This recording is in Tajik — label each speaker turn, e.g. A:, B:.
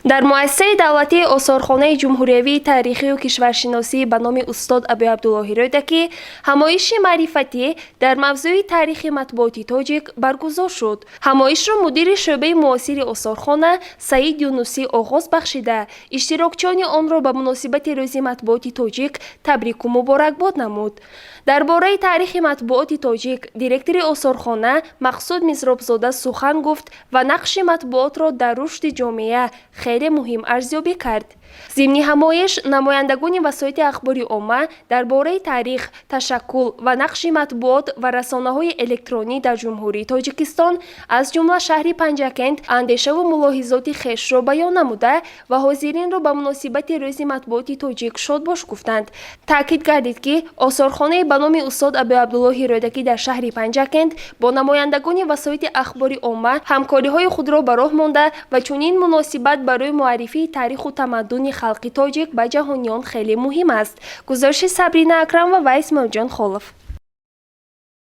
A: Дар муассисаи давлатии Осорхонаи ҷумҳуриявии таърихию кишваршиносӣ ба номи устод Абуабдуллоҳи Рӯдакӣ ҳамоиши маърифатӣ дар мавзӯи таърихи матбуоти тоҷик баргузор шуд. Ҳамоишро мудири шӯъбаи муосири осорхона Саид Юнусӣ оғоз бахшида, иштирокчиёни онро ба муносибати Рӯзи матбуоти тоҷик табрику муборакбод намуд. Дар бораи таърихи матбуоти тоҷик директори осорхона Мақсуд Мизробзода сухан гуфт ва нақши матбуотро дар рушди ҷомеа хеле муҳим арзёбӣ кард. Зимни ҳамоиш намояндагони васоити ахбори омма дар бораи таърих, ташаккул ва нақши матбуот ва расонаҳои электронӣ дар Ҷумҳурии Тоҷикистон, аз ҷумла шаҳри Панҷакент, андешаву мулоҳизоти хешро баён намуда ва ҳозиринро ба муносибати Рӯзи матбуоти тоҷик шодбош гуфтанд. Таъкид гардид, ки осорхонаи ба номи устод Абуабдуллоҳи Рӯдакӣ дар шаҳри Панҷакент бо намояндагони васоити ахбори омма ҳамкориҳои худро ба роҳ монда ва чунин муносибат барои муаррифии таъриху тамаддуни халқи тоҷик ба ҷаҳониён хеле муҳим аст. Гузориши Сабрина Акрамова ва Исмоилҷон Холов.